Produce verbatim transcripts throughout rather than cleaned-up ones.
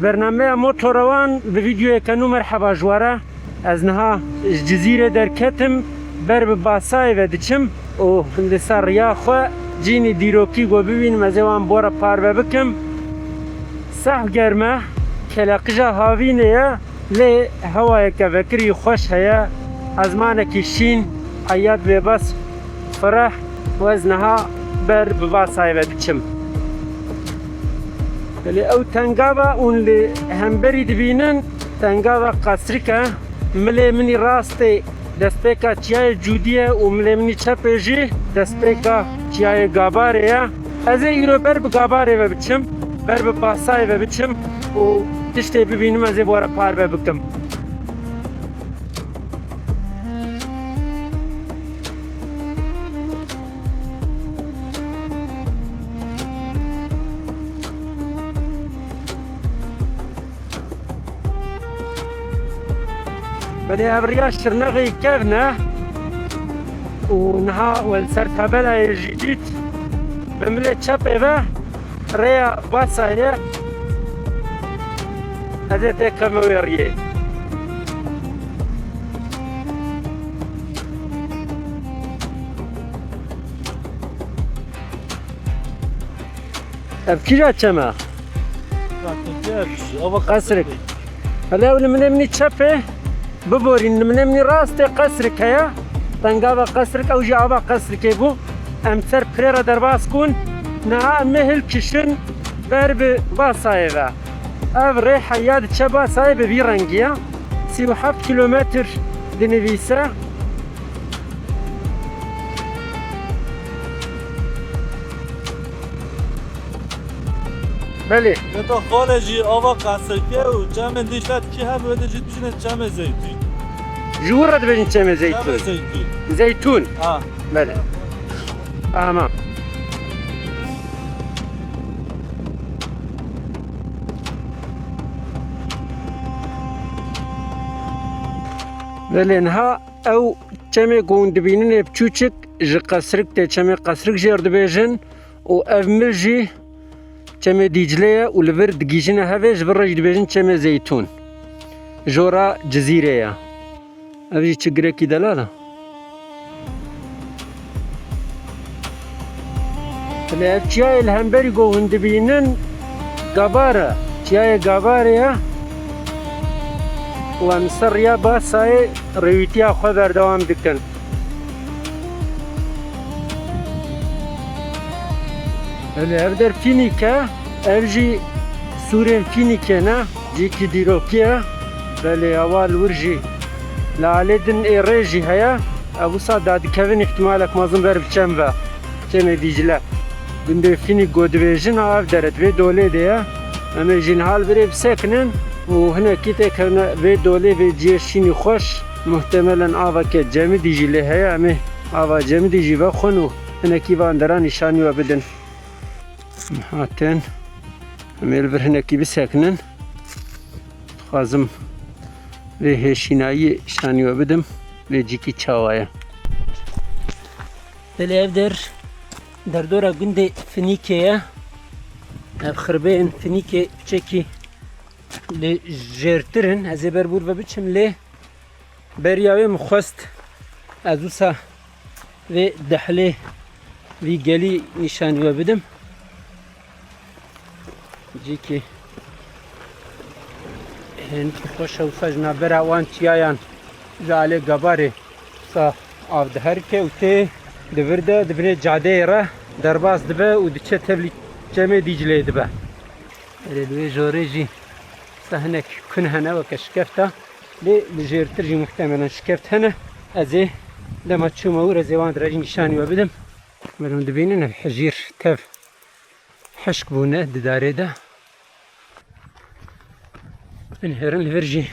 Bernameya Motorewan bi vîdyoyeke nû merheba ji we re. Ez niha ji Cizîrê derketim, ber bi Basayê ve diçim û li ser riya xwe cînî dîrokî ku bibînim, ez ê wan bi we re parve bikim. Sehf germ e, keleqija havînê ye, lê hewayeke vekirî xweş heye, ezmanekî şîn, heyat bêbes, fireh û ez niha ber bi Basayê ve diçim. Belê ew tengava hûn li hemberî dibînin, tengava Qesrik e. Milê min î rastê destpêka çiyayê Cûdî ye û milê min î çepê jî destpêka çiyayê Gabarê ye. Ez ê îro ber bi Gabarê ve biçim, ber bi Basayê ve biçim û tiştê bibînim, ez ê bi we re parve bikim. Belê ev riya Şirnexê kevn e û niha we li ser tabelayê jî dît, bi milê çepê ve rêya Basayê ye. Ez ê têkevime wê riyê. Ev kîja çem e? Qesrik. Hele ew li milê min î çepê, biborîn, li milê min î rastê Qesrik heye. Tengava Qesrik, ew jî ava Qesrikê bû. Em ser pirê re derbas bûn. Niha em ê hilkişin ber bi Basayê ve. Ev rê heya diçe Basayê bi vî rengî ye. Sî û heft kîlometr dinivîse. Belê. Heta xalê jî ava Qesrikê û çemên Dîcle dikî, her wê de jî dibêjin çemê Zeytûn. Ji wir re dibêjin çemê Zeytûn. Çemê Zeytûn. Zeytûn. Ha. Belê. Tamam. Belê niha ew çemê ku hûn dibînin ê biçûçik ji Qesrik tê, çemê Qesrik jêr dibêjin û ev mil jî çemê Dîclê ye û li vir digihîjine hevê, ji vir re jî dibêjin çemê Zeytûn. Jora Cizîrê ye. Ev jî çi girekî delal e. Lê ev çiyayê li hemberî ku hûn dibînin Gabar e. Çiyayê Gabarê ye. Wan li ser riya Basayê rêwîtiya xwe berdewam dikin. Belê ev der Fînîk e, ev jî sûrên Fînîkê ne, cîkî dîrokî ye. Belê ewa li wir jî li alê din ê rê jî heye. Ev wisa dadikevin îhtimalek mezin ber bi çem ve, çemê Dîcle. Gundê Fînîk ku dibêjin a ev dere di vê dolê de ye. Em ê jî niha li virê bisekinin û hinekî têkevine vê dolê, vê cihê şînî xweş. Muhtemelen aveke cemidî jî lê heye. Em ê ava cemidî jî vexwin û hinekî van dera nîşanî we bidin. Em hatin. Em ê li vir hinekî bisekinin. Dixwazim vê hêşînayiyê nîşanî we bidim. Vê cîkî çawa ye. Belê ev der derdora gundê Finîkê ye. Ev xirbeyên Finîkê piçekî li jêrtir in. Ez ê ber bûr ve biçim lê beriya wê min xwest ez wisa vê dehlê vî gelî nîşanî we bidim. Cîkî hênikî xweş e wisa ji navbera wan çiyayan ji alê Gabarê wisa av diherike û tê di vir de di binê cadeyê re derbas dibe û diçe tevlî çemê Dîcleyê dibe. Erê li wê jorê jî wisa hinek kun hene weke şikefta. Lê li jêrtir jî muhtemelen şikeft hene. Ez ê dema çûme wir ez ê wan dire jî nîşanî we bidim. Merhûm dibînin ev hejîr tev hişk bûne di darê de. Binêrin li vir jî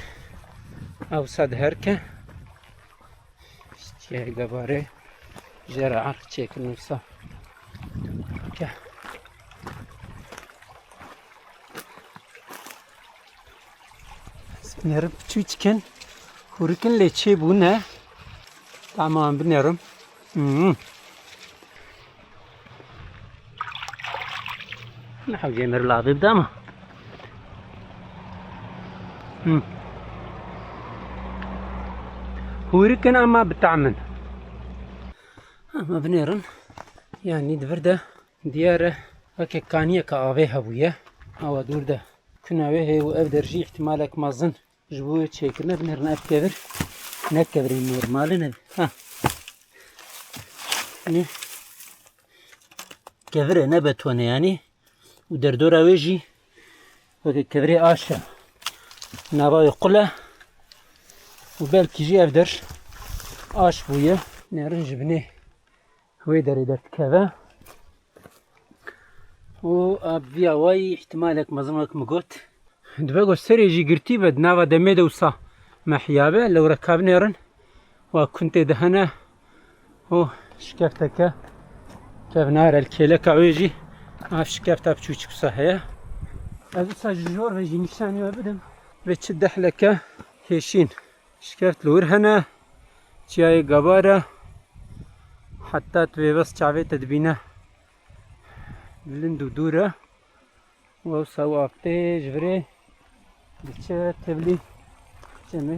ewsa diherike. Çiyayê Gabarê jê re erk çêkin wisa. Ke. Binêrin piçûçik in, hûrik in lê çêbûne. Tamam binêrin. Hmm. Ne hewcê mir lavê bide ama. Hûrik in ama bi tehm in. Em binêrin. Yanî di vir de diyar e. Weke kaniyeke avê hebûye. Awa dûr de kuna wê heye û ev der jî îhtimalek mezin ji bo wê çêkirine. Binêrin ev kevir. Ne kevirên normal in ev. Ha. Ne. Kevir e, ne beton e yanî. Û derdora wê jî weke kevirê aş e. Nava wê qul e. Û belkî jî ev der aş bûye. Nêrin ji binê wê derê derdikeve. Û a bi vî awayî îhtimalek mezin wek min got. Dibe ku serê jî girtî be, di nava demê de wisa mehiya be, lewre ka binêrin. Wa kuntê de hene. Û şikefteke kevnar e, li kêleka wê jî ev şikefta biçûçik wisa heye. Ez wisa ji jor ve jî nîşanî we bidim. Vê çi dehleke hêşîn. Şikeft li wir hene. Çiyayê Gabara. Heta tu vê bes çavê te dibîne. Bilind û dûr e. Wewsa û av tê ji virê diçe tevlî çemê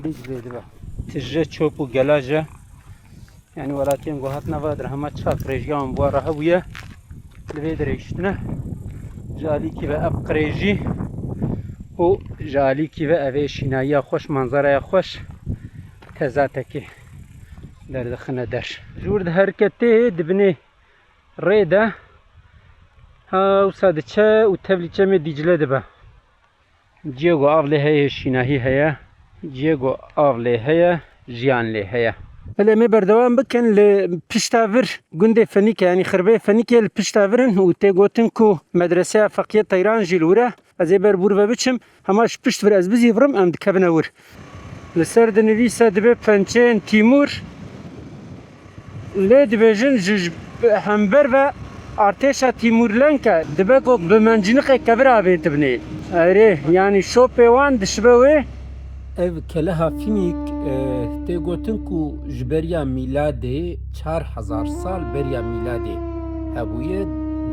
Dîclê dibe. Tije çop û gelaje. Yanî welatiyên ku hatine va der hema çiqa qirêjiya wan bi wa re hebûye, li vê dirêjtine. Ji alîkî ve ev qirêjî û ji alîkî ve ev ê şînayiya xweş, manzaraya xweş tezatekê derdixine der. Ji wir diherike tê di binê rê de, ha wisa diçe û tevlî çemê Dîcle dibe. Ciyê ku av lê heye, şînahî heye. Ciyê ku av lê heye, jiyan lê heye. Belê, em ê berdewam bikin. Li pişta vir gundê Fenîke, yanî xirbê Fenîke li pişta vir in û tê gotin ku medreseya Feqiye Teyran jî li wir e. Ez ê ber bûr ve biçim. Hema ji pişt vir ez bizîvirim, em dikevine wir. Li ser dinivîse dibe pençeyên Tîmûr. Lê dibêjin ji, ji hember ve artêşa Tîmûrlenk e. Dibe ku bi menciniqê kevir avêtibinê. Erê, yanî şopê wan dişibe wê. Ev keleha Fînîk, e, tê gotin ku ji beriya mîladê çar hezar sal beriya mîladê hebûye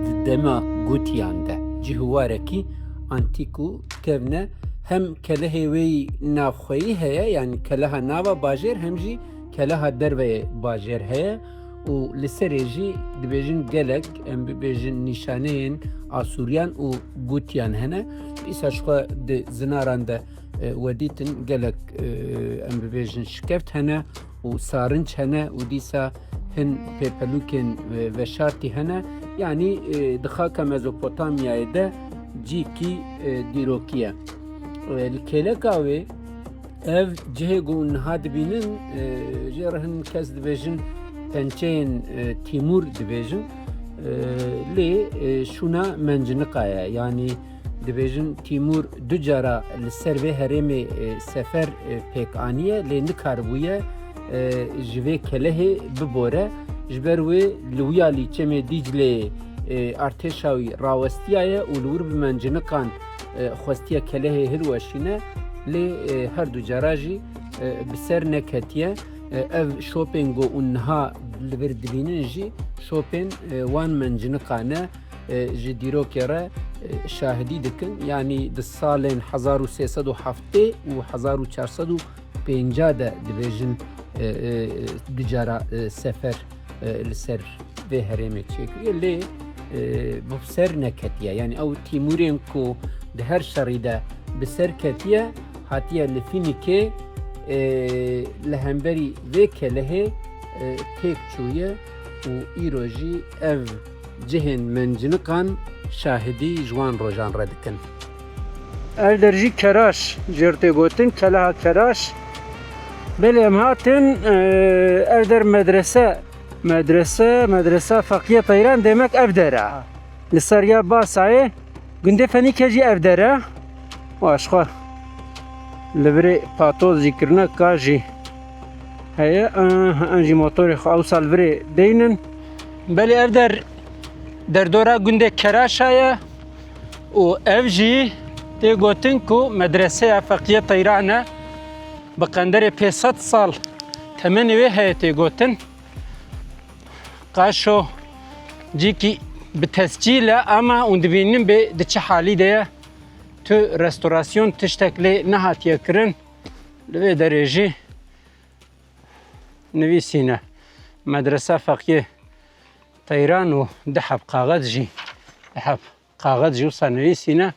di dema Gutiyan de. Cih û warekî antîk û kevn e. Hem kelehê wê yî navxweyî heye, yanî keleha nava bajêr, hem jî keleha derveyê bajêr heye û li serê jî dibêjin gelek, em bibêjin nîşaneyên Asûriyan û Gutiyan hene. Îsa ji xwe di zinaran de, e, we dîtin gelek, e, em bibêjin şikeft hene û sarinç hene û dîsa hin pêpelûkên, e, veşartî hene. Yanî, e, di xaka Mezopotamyayê de cîkî, e, dîrokî ye. E, li kêleka wê ev cihê ku niha dibînin, e, jê re hin kes dibêjin pençeyên, e, Tîmûr dibêjin. E, lê, e, şûna menciniqa ye. Yanî dibêjin Tîmûr du cara li ser vê herêmê, e, sefer, e, pêk aniye, lê nikaribûye, e, ji vê kelehê bibore. Ji ber wê li wiyalî çemê Dîcleyê, e, artêşa wî rawestiyaye û li wir bi menciniqan, e, xwestiye kelehê hilweşîne, lê, e, her du cara jî, e, bi ser neketiye. E, ev şopên ku hûn niha li vir dibînin jî şopên, e, wan menciniqan e, e, ji dîrokê re, e, şahidî dikin. Yanî di salên hezar û sê sed û heftê û hezar û çar sed û pêncî de dibêjin, e, e, du cara, e, sefer, e, li ser vê herêmê çêkiriye. Lê, e, bi ser neketiye. Yanî ew Tîmûrên ku di her şerî de bi ser ketiye, hatiye li Fînîkê, e, li hemberî vê kelehê, e, têk çûye û îro jî ev cihên menciniqan şahidî ji wan rojan re dikin. Ev der jî Keraş, jê re tê gotin, keleha Keraş. Belê em hatin, e, ev der medrese, medrese, medresa Feqiye Teyran demek ev der e. Li ser ya Basayê, gundê Fenîke jî ev der e. Wa ji xwe li virê patoz jî kirine ka jî heye. Em jî motorê xwe ewsa li virê deynin. Belê ev der derdora gundê Keraşa ye û ev jî tê gotin ku medreseya Feqiye Teyran e. Bi qenderê pênc sed sal temenê wê heye tê gotin. Qaşo cîkî bi tescîl e, ama hûn dibînin bê di çi halî de ye. Restorasyon tiştek lê nehatiye kirin, li vê derê jî nivîsîne Medresa Feqiyê Teyran û du heb kaxez jî, du heb kaxez jî wisa nivîsîne.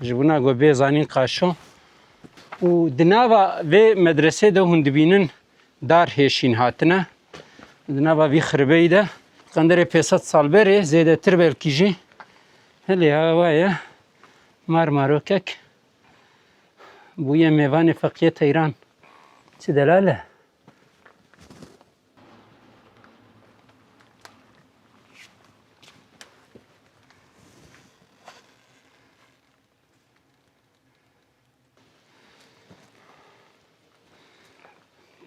Ji bona ku bê zanîn qaşo. Û di nava vê medresê de hûn dibînin dar hêşîn hatine. Di nava vî xirbeyî de qenderê pênc sed sal berê zêdetir belkî jî. Hilê ha wa ye marmarokek bûye mêvanê Feqiyê Teyran. Çi delal e?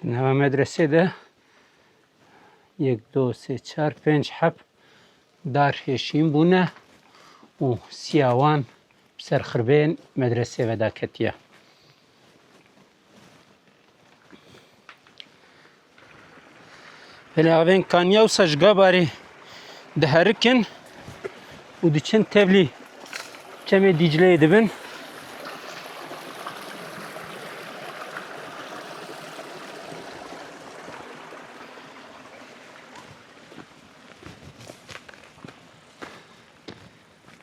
Nava medresê de yek, du, sê, çar, pênc heb dar hêşîn bûne û siya wan bi ser xirbeyên medresê ve daketiye. Belê avên kaniya wisa ji Gabarê diherikin û diçin tevlî çemê Dîcleyê dibin.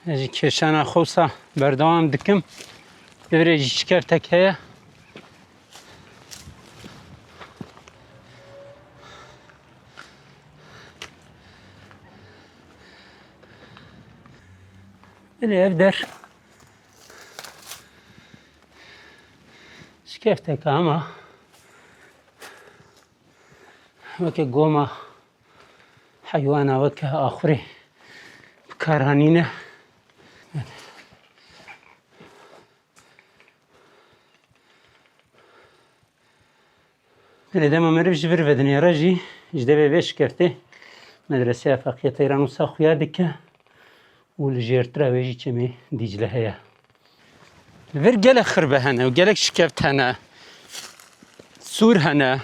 Ez jî kêşana xwe wisa berdewam dikim. Li vir jî şikeftek heye. Belê ev der şikeftek e ama weke goma heywana weke axurê bi kar anîne. Belê dema meriv ji vir vedinêre jî ji devê vê şikeftê medreseya Feqiyê Teyran wisa xuya dike û li jêrtira wê jî çemê Dîcle heye. Li vir gelek xirbe hene û gelek şikeft hene, sûr hene,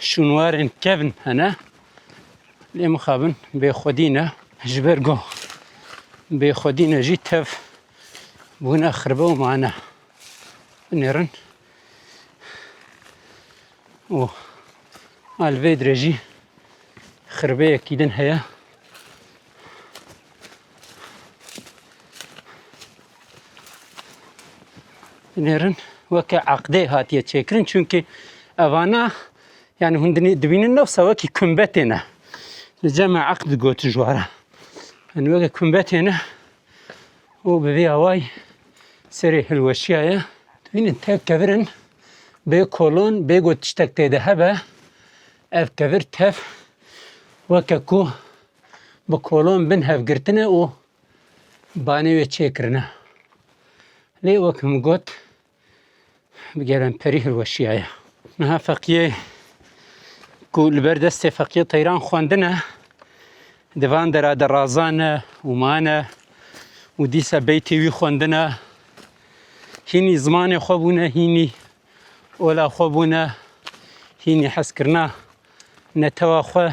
şûnwarên kevn hene. Lê mixabin bêxwedî ne, ji ber ku bêxwedî ne jî tev bûne xirbe û mane. Binêrin û a li vê dirê jî xirbeyekî din heye. Binêrin weke eqdê hatiye çêkirin, çunkî evana, yani hûn dinî-, dibînin nefsa wekî kumbetê ne. Li cem me eqd digotin ji wara. Yani weke kumbetê ne û bi vê awayî serê hilweşiyaye. Dibînin tev kevirin bê kolon, bê got tiştek tê de hebe. Ev kevir tev weke ku bi kolon bin hev girtine û banê wê çêkirine. Lê wek min got, bi gelemperî hilweşiyaye. Niha Feqiyê ku li ber destê Feqiyê Teyran xwendine, di van dera de razane û mane û dîsa beytê wî xwendine. Hînî zimanê xwe bûne, hînî ola xwe bûne, hînî hezkirina netewa xwe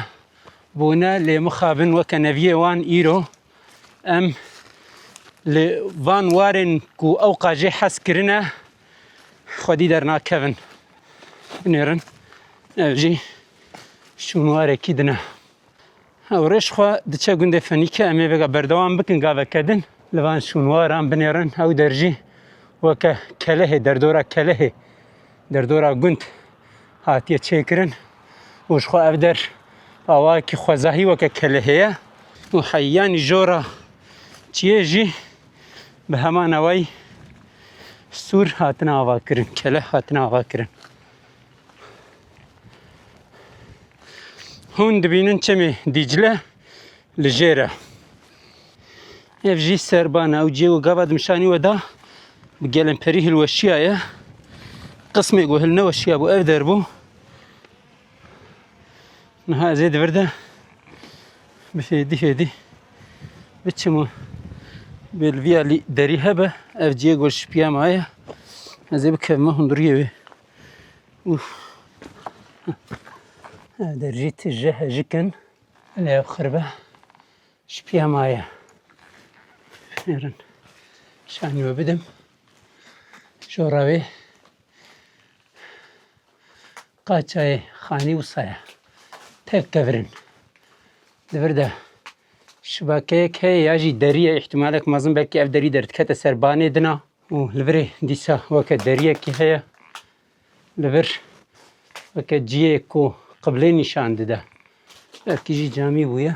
bûne, lê mixabin weke neviyê wan îro em li van warên ku ew qajê hez kirine xwedî dernakevin. Binêrin, ev jî şûnwarekî din e. Ew rêş xwe diçe gundê Fenîke, em ê vêga berdewam bikin gaveke din. Li van şûnwaran binêrin, ew der jî weke kelehê, derdora kelehê, derdora gund hatiye çêkirin û ji xwe ev der awayekî xwezahî weke kelehê ye û heyanî jora çiyê jî bi heman awayî sûr hatine avakirin, keleh hatine avakirin. Hûn dibînin çemê Dîcle li jêr e. Ev jî serban e. Ew cihê ku gava di mişanî we da bi gelemperî hilweşiyaye. Qismê ku hilneweşiyabû ev der bû. Niha ez ê di vir de bi hêdî hêdî biçim û bê li vî alî derî hebe. Ev cihê ku ji piya maye. Ez ê bikevime hundiriyê wê. Ûf. Ev der jî tije hejik in. Lê ev xirbe ji piya maye. Nêrin. Çanî we bidim. Jora wê qaçayê xanî wisa ye. Tev kevirin. Li vir de şibakeyek heye ya jî derî ye. Îhtimalek mezin belkî ev derî derdikete ser banê dina. Û li virê dîsa weke deriyekî heye. Li vir weke cihê ku qiblê nîşan dide. Belkî jî camî bûye.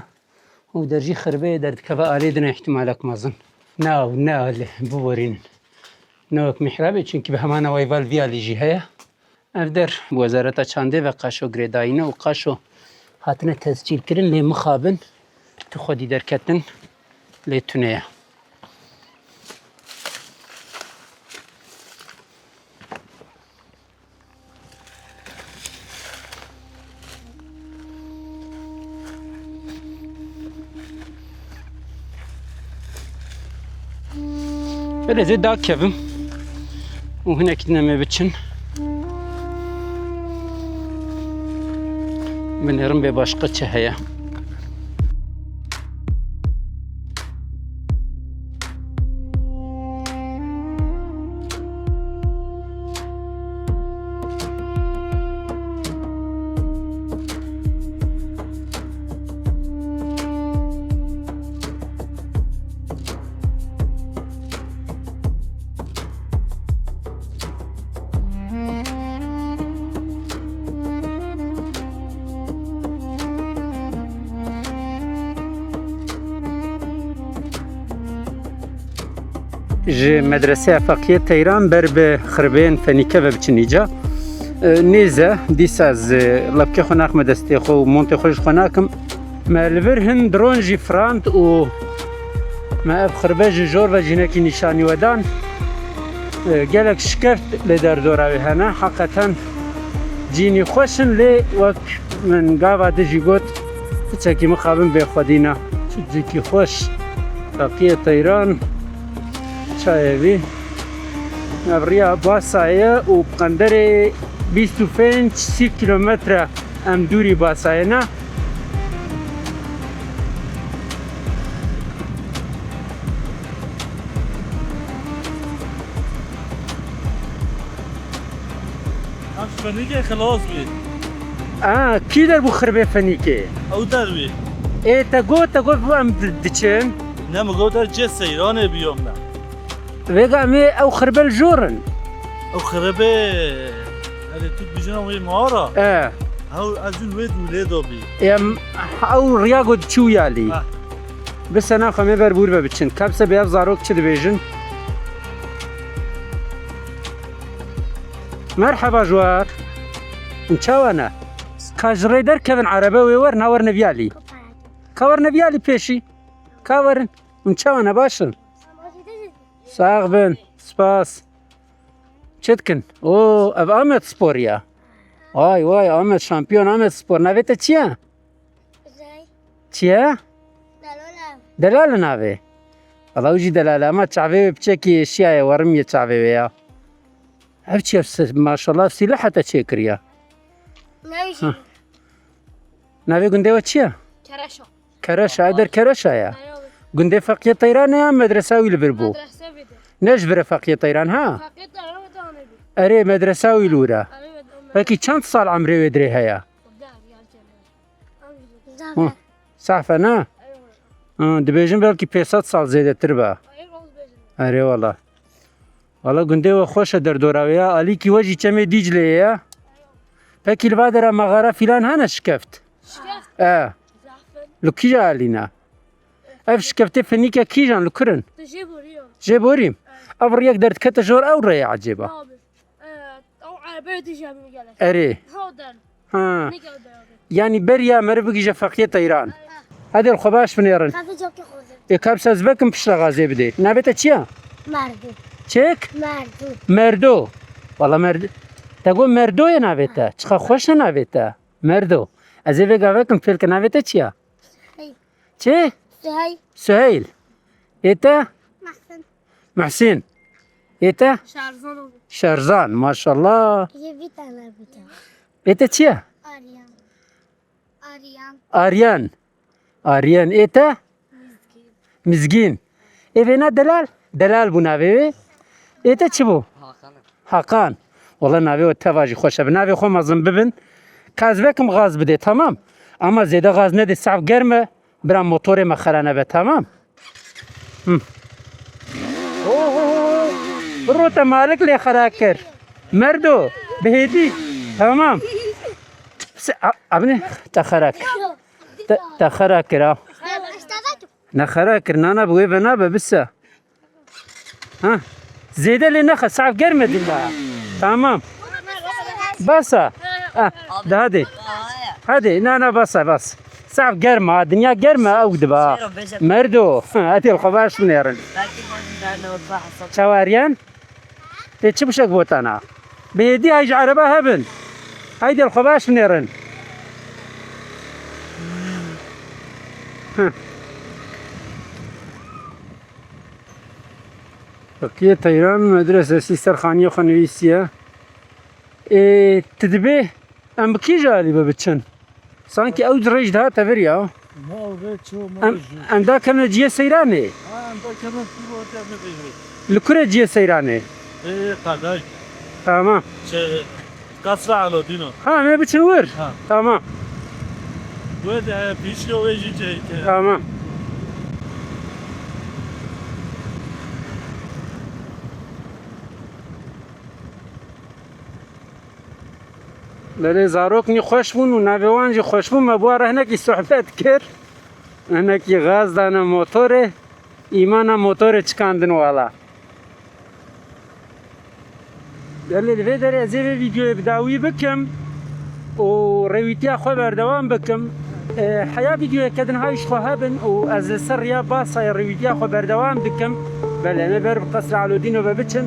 Û der jî xirbeyê derdikeve alê dine îhtimalek mezin. Ne ew, ne alê, biborînin. Ne wek mihrabê, çunkî bi heman awayî val vî alî jî heye. Ev der bi Wezareta Çandê ve qaşo girêdayîne û qaşo hatine tescîlkirin, lê mixabin tu xwedî derketin lê tune ye. Belê zê dakevim û hinekî din em ê biçin. Binêrim bê başqa çi heye. Ji medreseya Feqiyê Teyran ber bi xirbeyên Fenîke ve biçin îca. E, nêz e, dîsa ez, e, lepkê xwe naxime destê xwe û montê xwe ji xwe nakim. Me li vir hin dron jî firand û me ev xirbe ji jor ve jî hinekî nîşanî we dan. E, gelek şikeft li derdora wê hene. Heqeten cînî xweş in, lê wek min gava din jî got, piçekî mixabin bê xwedî ne. Çi cîkî xweş. Feqiyê Teyran. Çayê vî. Ev riya Basayê ye û bi qenderê bîst û pênc sî kîlometre em dûrî Basayê ne. Ev Fenîkê xilas bî. A, kî der bû xirbê Fenîkê? Ew der bî. Ê, te got, te got bû em di-, diçin. Ne, min got ez cê seyranê biyom ne. Vêga em ê ew xirbe li jor in. Ew xirbe, erê tu dibêjin ew ê mağara. E. Ew ez jin wê dûlê de bî. Em, ew riya got çû yalî. Ha. Bise naxwe em ê ber bûr ve biçin. Kepse bê ev zarok çi dibêjin? Merheba ji we re. Hûn çawa ne? Ka ji rê derkevin erebe wê wer, na wer neviyalî. Ka wer neviyalî pêşî. Ka werin. Hûn çawa ne, baş in? Sax bin. Spas. Çi dikin? O, ev Amed Spor ya. Vay vay, Amed şampiyon, Amed Spor. Navê te çi ye? Kuzey. Çi ye? Delal. Delal navê. Valla ew jî delal e, ama çavê wê piçekî şiyaye, werim ye çavê wê ya. Ev çi ye? Maşallah, sîleh heta çêkiriye. Ne jî. Hah. Navê gundê we çi ye? Kereşa. Kereşa, ev der Kereşa ye. Ev abi. Gundê Feqiyê Teyran e ya medresa wî li vir bû? Medrese bide. Ne ji vir e Feqiyê Teyran, ha? Feqiyê Teyran bide, anê bî. Erê, medresa wî li wir e. Anê bide, anê bide. Pekî çend sal emrê wê dirê heye? Zaf e. Hı. Zaf e, ne? Hı, dibêjin belkî pênc sed sal zêdetir be. Erê wala. Wala gundê we xweş e, derdora wê ya. Alîkî we jî çemê Dîcleyê ye. Pekî li va dera mexara filan hene şikeft? Şikeft? E. Zaf in. Li kîja alî ne? Ev şikeftê Fenîke kîjan, li kur in? Tu jê borî yo. Jê borî? Evet. Ev riyek derdikete jor ew rê ye ecêba? Abi. Ee, o arabaya diyeceğim gelek. Erê. Ha, o der. Ha. Ne geldi abi? Yanî beriya meriv bigihîje Feqiyê Teyran. Hadi xwe baş binêrin. Kafî çok yok oldu. Ê, kar bi ser zibekim piştre gazê bidê. Navê te çi ye? Merdo. Çek? Merdo. Merdo. Wala Merdo. Te got Merdo ye navê te. Çiqa xweş e navê te. Merdo. Ez ê vê gavê kim fêl ke navê te çi ye? Süheyl. Çi? Süheyl. Süheyl. Ê te? Mahsun. Muhsin. Ê te? Şerzan abi. Şerzan, maşallah. Yê bir tane bir tane. Ê te çi ye? Aryan. Aryan. Aryan. Aryan. Ê te? Mizgîn. Mizgîn. Ê vêna delal? Delal bû navê wê. Ê te çi bû? Hakan. Hakan. Wala navê we teva jî xweş e. Bi navê xwe mezin bibin. Ka ez vekim gaz bidê, tamam. Ama zêde gaz nedê, sav germ e. Bira motorê me xera nebe, tamam. Hı. Oho. Biro te malik lê xera kir. Merdo, bi hêdî. Tamam. Se-, a-, abine, te xera kir. Te, te xera kir ha. Ne xera kir, nana bi wê ve nabe, bise. Ha? Zêde lê nexe, sav germ e dîna. Tamam. Basa. Ha, de hadi. Hadi, na, na, basa, bas. Sav germ e, dinya germ e, ew diba. Merdo, hadi xwe baş binêrin. Çawariyan? Tê çi bişek botana? Bi hêdî hay ji ereba hebin. Haydi xwe baş binêrin. Heh. Bakiye Teyran medresesî ser xaniyê xwe nivîsiye. Ê, tu dibê em bi kî ji alî ve biçin? Sankî ew rêj dihate vir ya. Ma ew rê ço ma Em, rê jû. Em da kevne ciyê seyranê. Ha, em da kevne tu bo te mi rê. Li kurê ciyê seyranê? Ê, qadaj. Tamam. Şey, Kasra Alodino. Ha, me biçin wir. Ha. Tamam. Wê de pîşke wê jî çeyke. Tamam. Belê zarok nî xweş bûn û navê wan jî xweş bûn. Me bi wan re hinekî sohbet kir. Hinekî gaz dane motorê. Îmana motorê çikandin wala. Belê li vê derê ez ê vê vîdyoyê bi dawî bikim û rêwîtiya xwe berdewam bikim. E, heya vîdyoyeke din hay ji xwe hebin û ez li ser riya Basayê rêwîtiya xwe berdewam dikim. Belê, em ê ber bi Qesra Alodîno ve biçin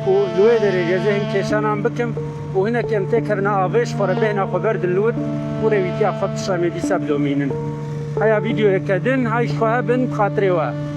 û li wê derê jî ez ê hin kêşanan bikim û hinek em têkevine avê ji xwe re bêhna xwe berdin li wir û rêwîtiya xwe pişta me dîsa bidomînin. Heya vîdyoyeke din hay ji xwe hebin bi xatirê we.